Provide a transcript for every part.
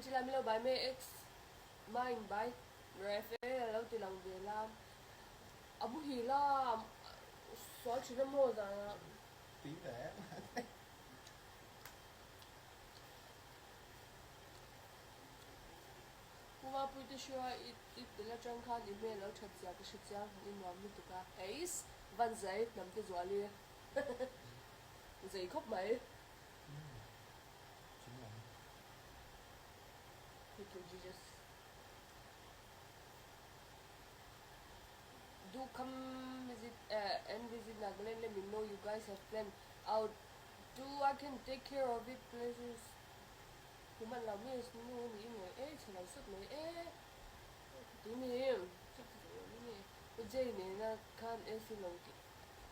Chila milo bai me ex mine by Rafael a lo ti lang ve la. A muhil a, sual thin a maw zanah. Tui ve. Pu Mapuite hria i i tel atang khan i hmel lo that zia ka hre chiang i nuam lutuk a. Eis van zai hnam te zual i zei khawp mai. Thank you Jesus. Do come visit and visit Nagaland let me know you guys have plan out to I can take care of it places. Human lo mi nu ni nge e chhe lo sut mai e tui ni chak chu ni nge u Jay nena khan AC lo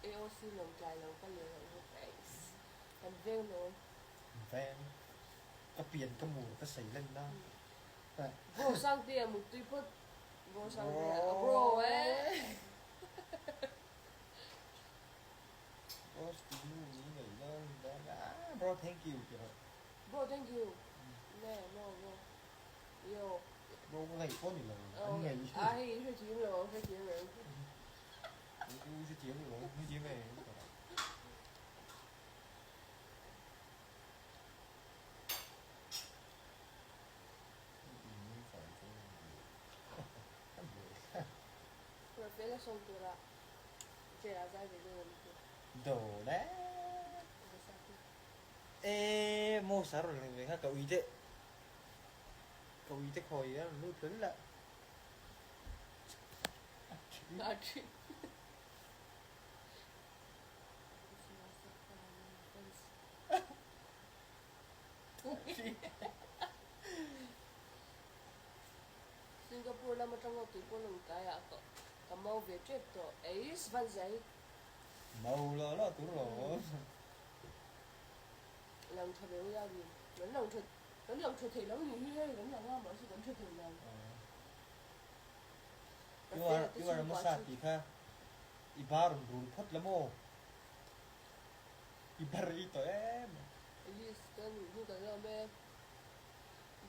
AOC lo tlai lo ka leh lo u thanks kan veng lo veng ka pian ka mur ka sei len na bro sangte a muttui phawt bro sangte a bro e bro nu ni ngei lo bro thank you ti rawh Bro thank you. Ne no no. Yo. Bro ka ngaih pawh ni lo. An ngaih. A hei i hrethiam lo ang hrethiam reng. U hrethiam lo hrethiam e. Rafaela sawm tura chair ah zai ve dawn a ni chu. Do le. E maw sar rawn lang ve kha ka ui te ka ui te khawi a rawn lut hlawl la. A thi. Singapore lam atanga keipawh lawng tlaiah ka mau ve tep tawh. Eis van zai. Mau la la tur lo. Lang tha ve ula ni. Kan lang tha kan lang tha thei lo ni hi hei kan lang a mahse kan tha thei lo. You are you are hmasa tih kha i bar rawn rul phawt la maw? I bar i tawh em? Elise ka nuih hnu kan awm e.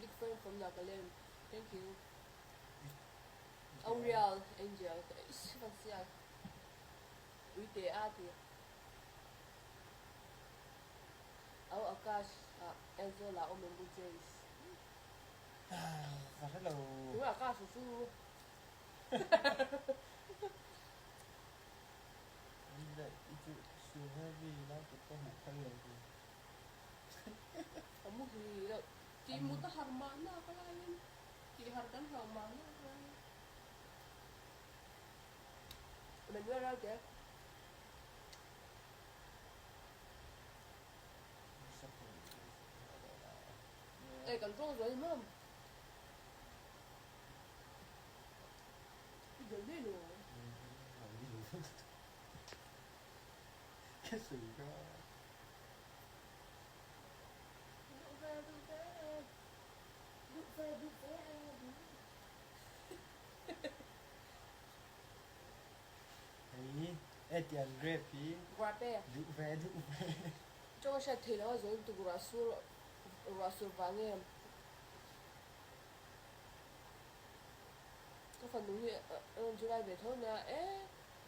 Big fan from Nagaland. Thank you. Auriel Angel eiss van sial. Uite a ti. Au Akash ah Aizawl ah awm em u Jace. Ka hre lo. Tunge Akash chu? I chu su heavy lai kut ka hmuh phal lo chu. A muhil deuh. Tih mut a har mahna ka laiin tih har kan hlauh mahna ka laiin. Manuel Ralte. Ê kan tawng zual maw? I dal daih lo. Ka sawi kha. Duh ve duh ve duh ve duh ve duh. Hei e ti an grape hi Grape. Duh ve duh ve. Tawng a hriat theih loh a zawn tuk ruah sur ruah sur vang em. Ka fanu hi a rawn zir lai ve tho nia e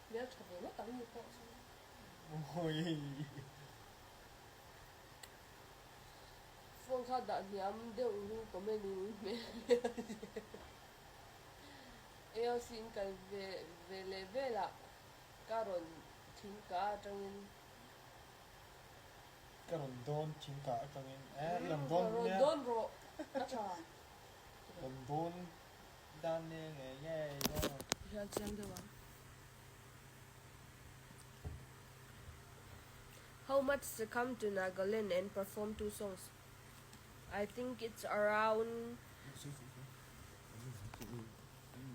hmel tha ve ngawt ang ni pawh chu. Awii. Phone kha dah hniam deuh ru comment in hmel. AOC in kal ve ve leh velah ka rawn thing ka atangin. Ka rawn dawn thing ka atangin e i rawn dawn nia. Rawn dawn rawh a tha. Rawn dawn dan ne ngei ngei maw. Hian chiang deuh ang. How much to come to Nagaland and perform two songs? I think it's around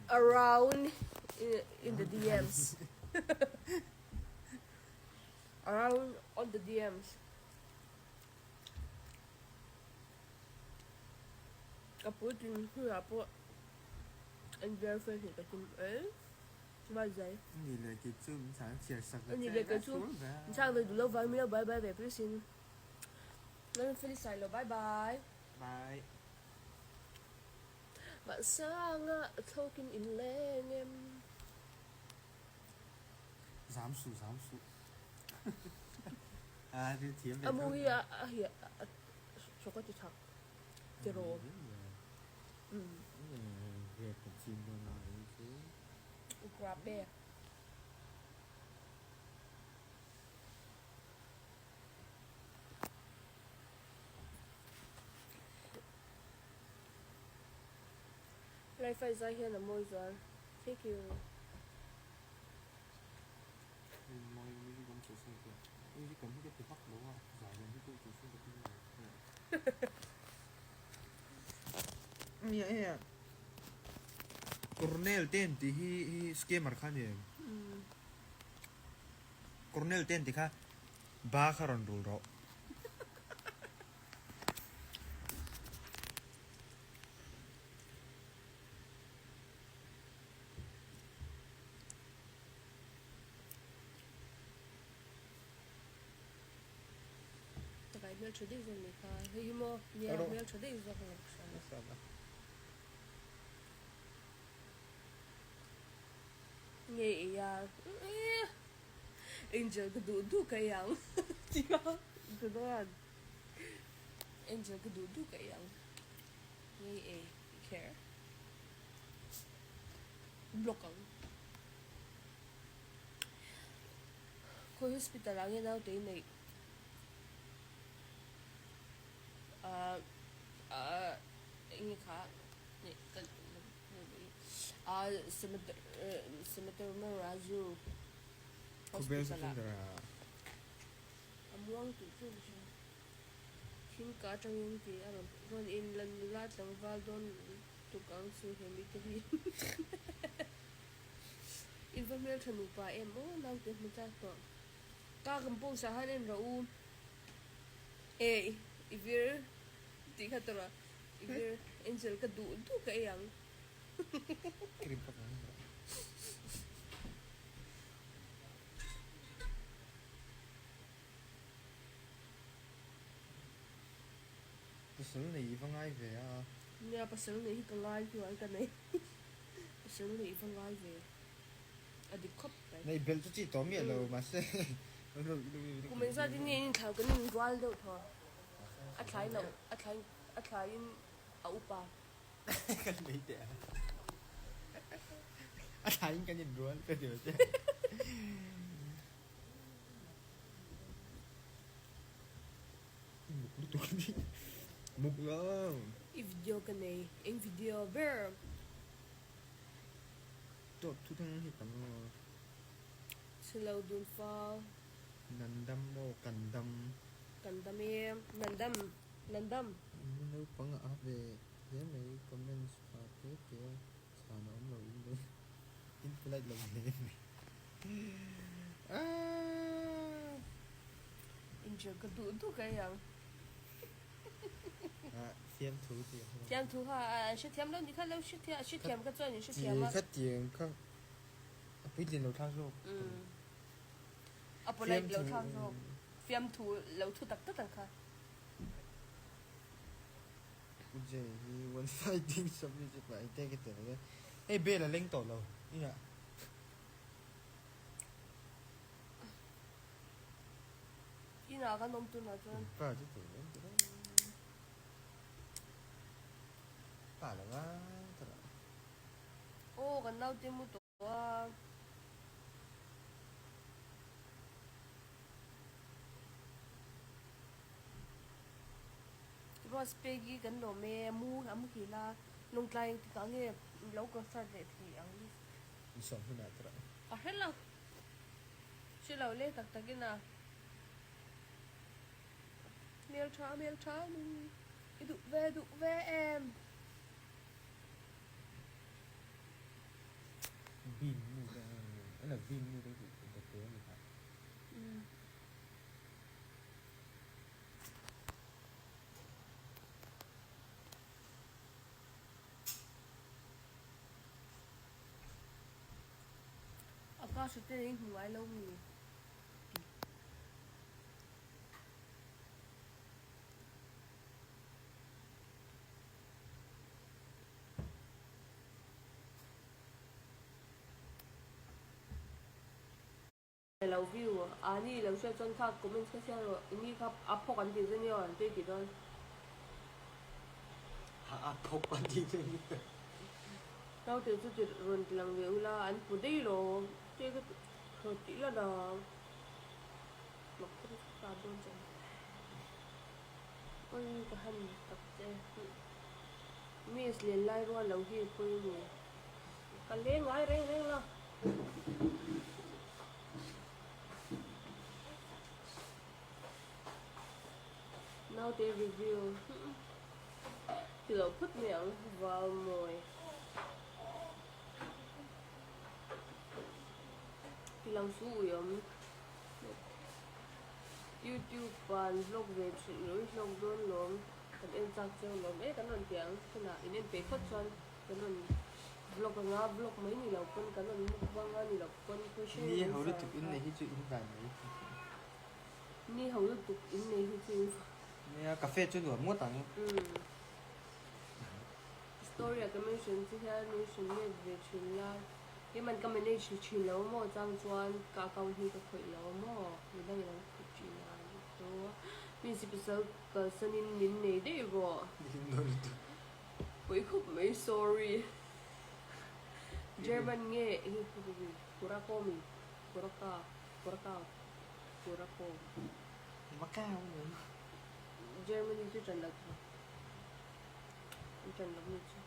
around in the DMs around on the DMs ka puitling hunah pawh an verify theih ka tum e mai zai Ani leh kei chu min chhang chhiar sak ve che a min chhang ve duh lo vang min lo bye bye ve please in. Lalfeli Sailo bye bye. Bye. Mahsanga thlawkin in leng em? Zam suh zam suh. A thil thiam ve A mu hi a a hi a hrawk a ti thak tiraw. Grabe. Life zai hian a mawi zual. Thank you. Nia e Cornel ten tih hi hi scammer kha ni em? Cornel ten tih kha ba kha rawn rul rawh. Takai hmel tha daih zawk ni kha. Hei hi maw nia hmel tha daih zawk ni kha. Nge ei a Angel ka duh duh ka ei ang tia Dudoan Angel ka duh duh ka ei ang nge ei i kher block ang Khawi hospital ah nge naute i neih ah ah enge kha ah Cemetery Khawbel hospital ah Secondary ah. A muang tih chu ka hria. Thing ka atangin tih a rawn rawn in la nula tlangval dawn tuk ang chu he mite hi. In va hmeltha nupa em aw naute hmu chak tawh. Ka kan post ah khan en rawh u. E i vir tih kha tawrh a i vir angel ka duh duh ka ei ang. Cream ka hmang rawh. Pasal nei i va ngai ve a. Nia pasal nei hi ka ngai hnuai ka nei. Pasal nei i va ngai ve a dik khawp mai. Nei belh chu chi tawh miah lo mahse. Kum engzat in nge in thlau kan in rual deuh thaw a thlai loh a thlai a thlai in a upa. Kan nei teh a. A thlai in kan in rual ka ti che. Muk lutuk ni. Muk lo. I video ka nei. Eng video ber? Tawp thu thang hi tam lo. Chhelo dun fal. Nan dam maw kan dam. Kan dam e. Nan dam. Nan dam. Naupang a ve hle mai comments tha te te a chhan a awm lo in lo in polite lo hle mai aah. Injil ka duh duh ka ei ang. Ah fiamthu tih a hre. Fiamthu kha an hrethiam lo ni kha lo hrethiam hrethiam kha chuan in hrethiam a. Kha tiang kha a puitlin lo thlak zawk. A polite lo thlak zawk. Fiamthu lo thu tak tak ang kha. Pu Jay hi one fighting championship ah engte ka tel e. Hei bel a leng tawh lo inah. Inah kan awm tunah chuan. Pa chu tel em tel em. Pa lo va tawh. Aw kan naute mu tawh. A. Rose Peggy kan lawm e, mu a muhil a, lawngtlai engtikah nge lo concert leh thei ang ni? Insawm hunah tawh. Ka hre lo. Hre lo le tak takin a. Hmeltha hmeltha nung i duh ve duh ve em? Bin mu te a la bin mu te tih dawt a ni kha. A ka hre te hi hmu ngai lo mi? Lo view a ni lo hriat chuan kha comments kha chhiar rawh i ni kha a phawk an tih chu nia an tui tih dawn. Ha a phawk an tih chu nia. Naute chu ti rawn ti lang ve ula an pu daih lo te ka rawn tih la dang mak thil chu ta dawn che awi ka han tak che miss len lai rual lo hi pawi ni ka leng ngai reng reng la. Naute review ti lo phawt mai ang val mawi ti lang su ui awm youtube pan vlog ve thin lo i hlawk dawn lawm kan en chak cheu lawm e kan rawn ti ang hunah in en peih phawt chuan kan rawn Vlog anga vlog mai ni lo pawn kan rawn mukbang a ni lo pawn question Ni and ho answer lutuk in kha. nei hi chu in van mai tih theih. Ni ho lutuk in nei hi chu in van. Nia cafe chu nuam ngawt ang. Umm. Story ah ka mention che hian mention let ve thin la. Keiman ka manage thin lo maw chang chuan ka account hi ka khawih lo maw midang in an khawih thin a chu mi sipasal kalsanin min nei daih rawh. Ni ho lutuk. Pui khawp mai sorry. German nge Curacao mi Curacao Curacao Curacao Macau ni Germany chu ṭan loh tha an ṭan loh mi chu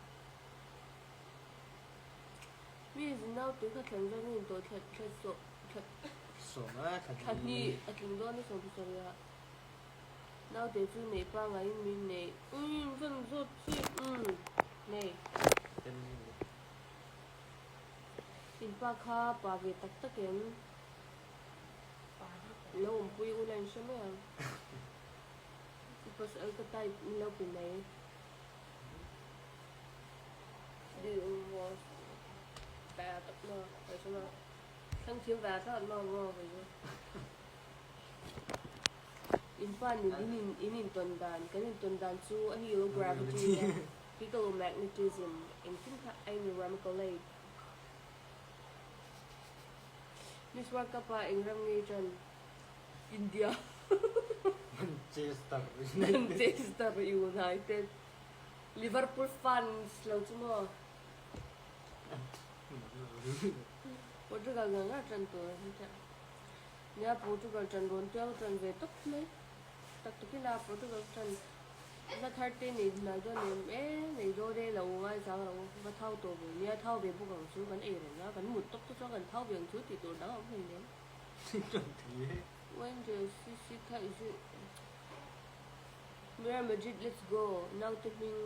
mi zin naute kha thlan zawk in tawh thla thla sawh thla Sawm a thla thla hnih a tling dawn a sawm pasarih ah. Naute chu neih pangaiin min neih. Umm chuan zawt chi umm nei. In pa kha pa ve tak tak em? Lo awmpui ula in hre mai ang. I pasal ka type min lo pe mai. In pa nen in in in intawn dan kan intawn dan chu a hi lo gravity a electromagnetism engtin kha a inramkalate Miss World Cup ah eng ram ngei tan India Manchester United Manchester United Liverpool fans lo chu maw Portugal ngar ngar tan tur Nia Portugal ṭan rawn tuau ṭan ve tawp mai. Tak takin a Portugal ṭan na thar te nei hnai dawn em e, nei dawn e lo ngai zang lo va thau tawh ve. Nia thau ve bawk ang chu kan ei reng a, kan mut tawp te chuan kan thau ve ang chu tih tur dang a awm hlei nen. When the CC kha is it Real Madrid let's go naute hming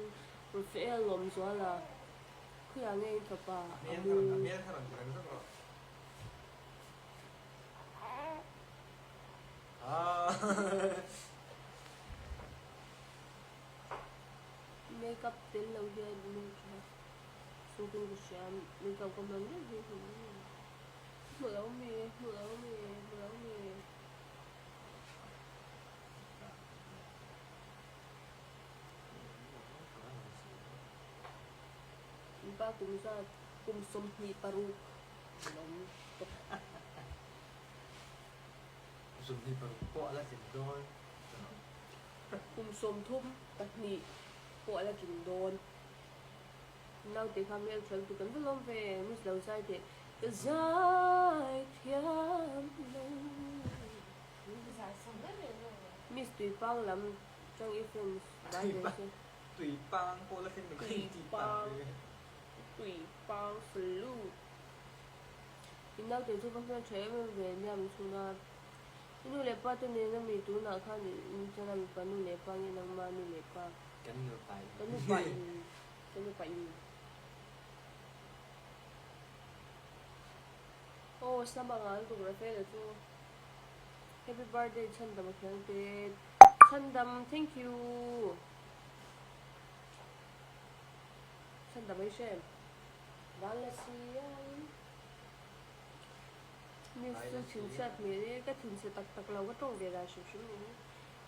Rafael Lawmzuala khuiah nge in fapa a mu. Makeup tel lo hian image a sawkin ka hria makeup ka hman reng hi hmu lo mi hmu lo mi hmu lo mi. Mipa kum zat kum 26. Lawm tawp. 26 pawh a la tling dawn. Kum 32 pawh a la tling dawn. Naute kha hmel tha lutuk kan va lawm ve. Miss lo zai teh. Ka zai thiam lo. Miss Tuipang lam tang i fans bai ve se. Tuipang pawh la tling dawn. Tuipang. Tuipang salute. I naute chu va hmel tha em em ve nia min chhun a. I nu leh pa te nen a mi tunah khan in chan a mipa nu leh pa nge nangma nu leh pa. Kan nu pa in. Kan nu pa in. Kan nu pa in. Aw sama nga lutuk Rafaela chu. Happy birthday Chhandam a khiang te. Chhandam thank you. Chhandam a i hre em? Vanlasiain Miss chu thinchhiat hmel e, ka thinchhe tak tak lo, ka tawng ve dan hrim hrim ni.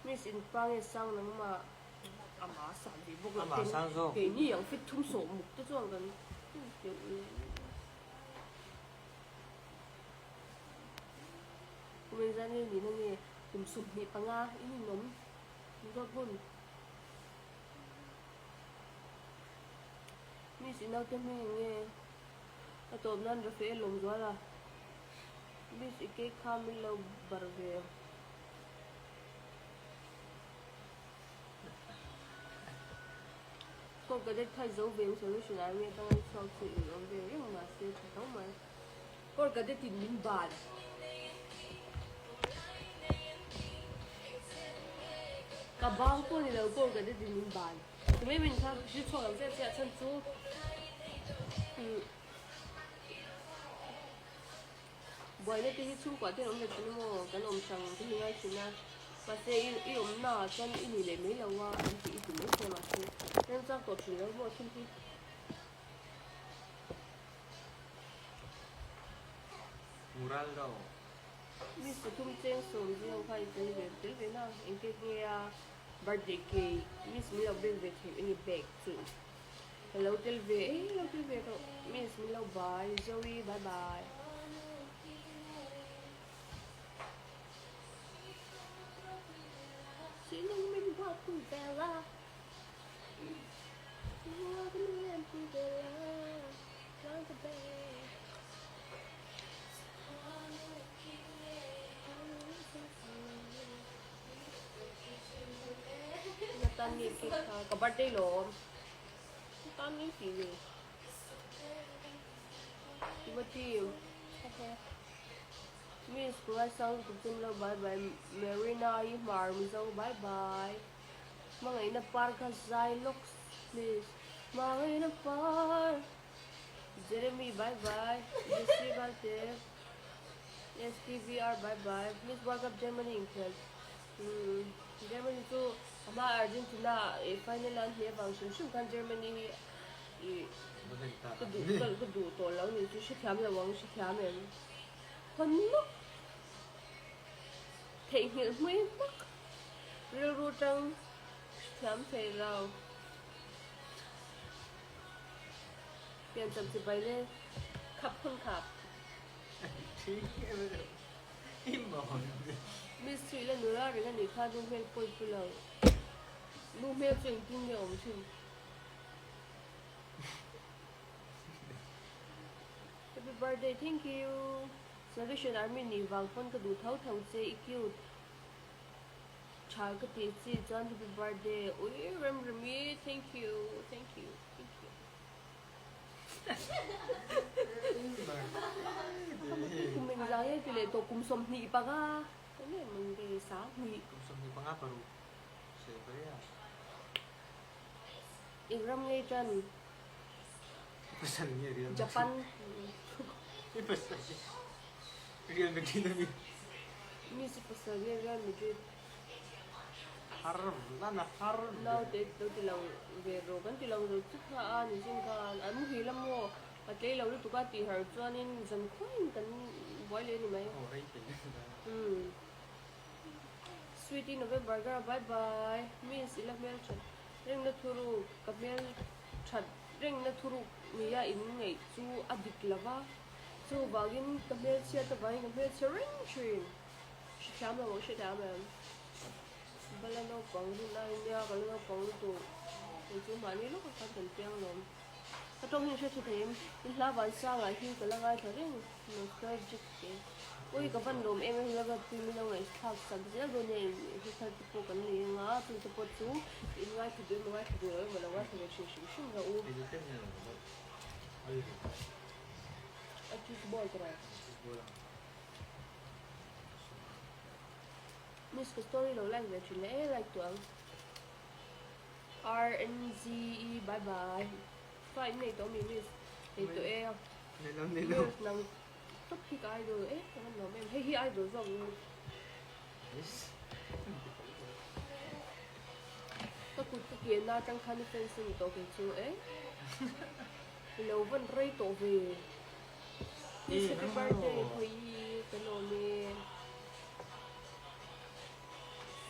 Miss in pa nge sang nangmah ama san ve bawk lo ten keini ang fit thum sawh muk te chuan kan deuh leh. Kum engzah nge nihna nge kum 25 in inawm zawt hun. Miss i naute hming eng nge? A tawp nan Rafael Lawmzuala. Miss i cake kha min lo bar ve. Kawk cadet kha zo ve ang solution army atanga i chhuak chu in awm ve reng mahse tha tho mai. Kawr cadet in min ban. Ka bang pawh ni lo kawr cadet in min ban. Tumei min kha hri chhuak lo chiah chiah chhan chu buaina te hi chhungkua te an awm ve thin emaw kan awm hrang te hi ngai thin a mahse i awmna ah chuan i ni leh mai lo a an tih i ti mai thei a mahse remchang tawh thin lo maw thil hi. Muraldo. Mi pathum cheng sawm zing kha i tel ve tel ve na engtik nge a birthday cake miss min lo bek ve thei enge bag chu ka lo tel ve e lo tel ve tawh miss min lo bye Zoe bye bye. Sinung min buatpui vel a. Tan nge cake kha ka birthday lawm tan nge tih ni Timothy Miss Ngaisang lutuk chu lo bye bye Marina i hmar Mizo bye bye. Hmangaihna par kha zai lawk please Hmangaihna par Jeremy bye bye Jesse Valte STVR bye bye Miss World Cup Germany inkhel umm Germany chu a hma Argentina eh final a an hneh vang hrim hrim khan Germany hi ih ka duh ka duh tawh lo nih chu hrethiam lo ang hrethiam em hawn nawk theihnghilh hmui hmak. Rilru tang thiam thei lo. Pian cham chi bai le khap khun khap. Miss Sui la nula reng a nih kha nu hmel pawi pu lo. Nu hmel chu engtin nge awm thin. Happy birthday thank you. Salvation Army nih vang pawn ka duh tho tho che i cute. Tha ka tih chi chuan happy birthday ui rem remi thank you thank you thank you kum engzah nge ti leh tawh kum 25 ka nge mang nge 20 kum 25 paruk sei hle a eng ram nge tan pasal nge Real Madrid Japan i pasal Real Madrid a mi. Miss i pasal nge Real Madrid. Har lan a har ve. Naute lo ti lang ve rawh kan ti lang zo chu kha a ni chin khan an muhil a maw a tlei lo lutuk a tih har chuanin zan khuaiin kan buai leh a ni mai. Aw rei thei nasa da. Umm Sweetie November girl bye bye Miss i la hmel that reng na thuruk ka hmel that reng na thuruk nia in ngaih chu a dik lova. Chuvangin ka hmelchhiat avangin ka hmelchhe reng thin. Hrethiam lo ang hrethiam em? Va la naupang hun a nia, ka la naupang lutuk. Kei chu mahni lawkah khan kan piang lawm. Ka tawng hi in hre tha thei em? In hla vansangah hi ka la ngaithla reng nostalgic te. Ui ka van lawm em em la ruatpui min lo ngaihthlak sak zel dawn nia in hre thar te pawh kan nei anga chu te pawh chu in ngaithla duh emaw ngaithla duh lo emaw lo ngaithla ve thin hrim hrim rawh u. A cheese ball ka rawh. Miss ka story lo like ve thin le e like tawh ang. RNZE bye bye. Fa in nei tawh mi miss nei tawh e. Nei lo nei lo. Miss nang top hi ka idol e ka van lawm em hei hi idol zawk ni. Miss. Ka kut ka kian na atang khan i fans a ni tawh kei chu e. I lo van rei tawh ve. Miss happy birthday Phawi kan awm e.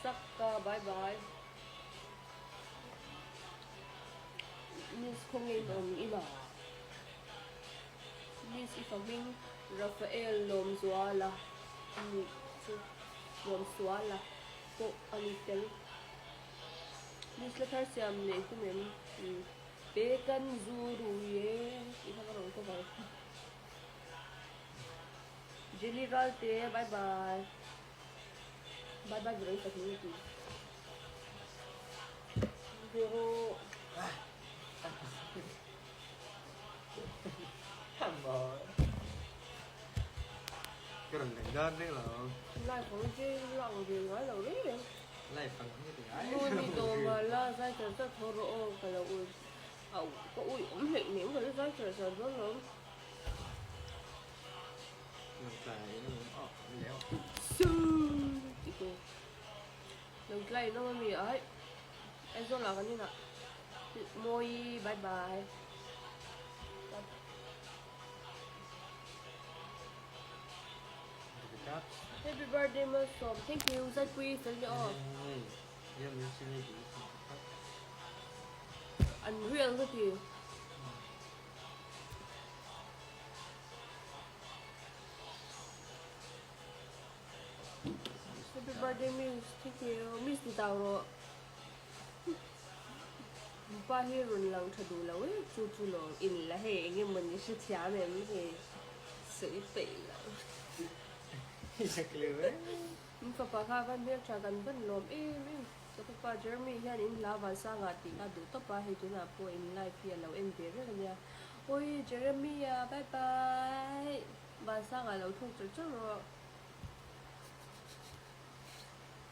Sakka bye bye. Miss khawnge in awm ila. Miss i fahming Raphael Lawmzuala a ni. chu Nuamsuala pawh a ni tel. Miss la thar siam neih tum em? Pe kan zu rui e tih kha ka rawn cover. Jenny Ralte bye bye. Bye bye virawi pahnih a ti. Vero. Ka rawn leng dan reng lo. Live ang che lang ve ngai lo reng reng. Live ang hi ti ngai lo. Nu ni tawh mah la zai char char tho rawh aw ka lo ui au ka ui awm hleih nem ka la zai char char dawn lo. Lo tlai in awm ami ai Aizawl ah kan inah Mawi bye bye. Happy birthday Malsawm thank you Zaipui fel ni aw. An real ka ti. Happy birthday miss thank you miss ni tau rawh pa hi rawn lang tha duh lo e chu chu lawm in la hei eng emaw ni hrethiam em hei sawi peih lo in fapa kha van hmeltha kan van lawm em em ka fapa Jeremy hian in hla vansanga tih kha duh tawp a hei tunah pawh in live hi a lo en ve reng ania. Oi Jeremia bye bye Vansanga lo thawk char char rawh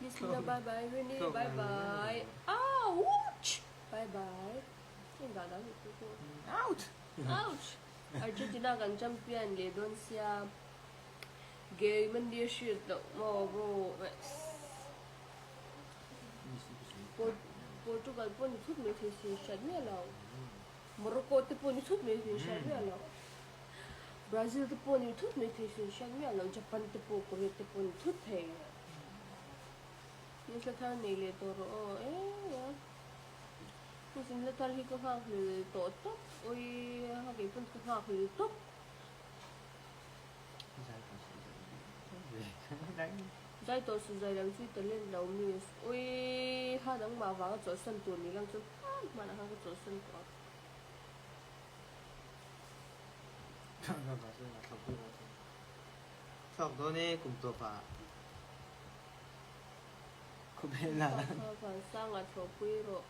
Miss Lina bye bye Rini bye bye Ouch bye bye Heng dah dan ni chu Ouch Ouch Argentina kan champion leh dawn sia Gay mandi a hriat loh maw bro Portugal pawh ni thut mai thei si hriat miah lo. Morocco te pawh ni thut mai thei hriat miah lo. Brazil te pawh ni thut mai thei hriat miah lo. Japan te pawh Korea te pawh ni thut thei. Nithla thar nei leh tawh rawh aw e a. Nithla thar hi ka nghak hlel tawh tawp. Awii a kei pawn ka nghak hlel tawp. Zai tawh su zai lam chu i talent lo miss. Awii ha nangmah vanga chawlhsan tur ni lang chuan. Hmanah khan ka chawlhsan tawh a. Thawk dawn e kum tawpah khawvel ah. Vansanga thlawhpui rawh.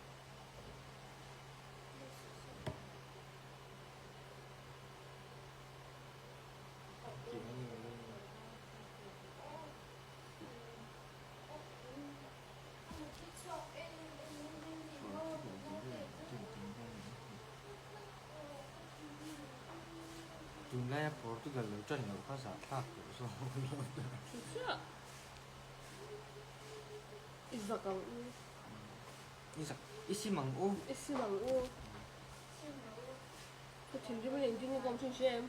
Tunlaia Portugal lo ṭan loh kha zahthlak tawh zawk lo ta. Chu chiah. I zak ang u. I zak, i sim ang u. I sim ang u. Ka thinrim in engtin nge ka awm thin hre em?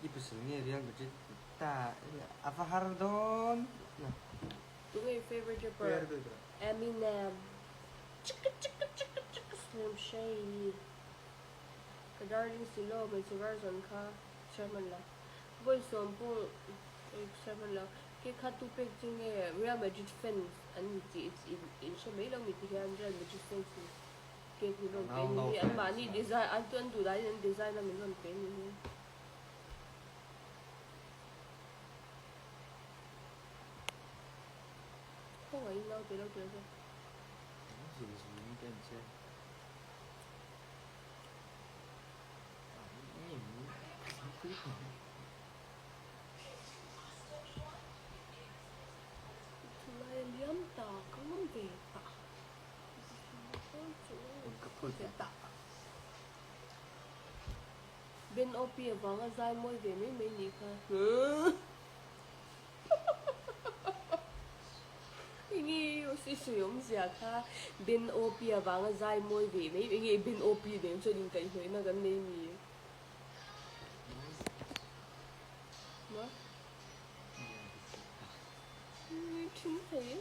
I pasal nge Real Madrid ta a va har dawn lo. Tunge i favorite rapper? Eminem. Chicka chicka chicka chicka Slim Shady. Ka darling silo hmeichhe version kha chhiar hman lo. Vawi sawm pawh chhiar hman lo. Ke kha tu pek chu nge Real Madrid fans an ni tih in hre mai lo mi ti hian Real Madrid fans ni. Cake min rawn pe ni hi an mahni design an an duh danin an design a min rawn pe ni hi. Khawngaih in nau te lo tel che. Zin zin ka en che. Chulai a liam ta ka ngam ve ta. Ben OP avanga zai mawi ve mai mai nih kha. Enge i sawi awmzia kha Ben OP avanga zai mawi ve mai enge Ben OP nen chuan inkaihhnawihna kan nei mi? Ma? Thin thei e.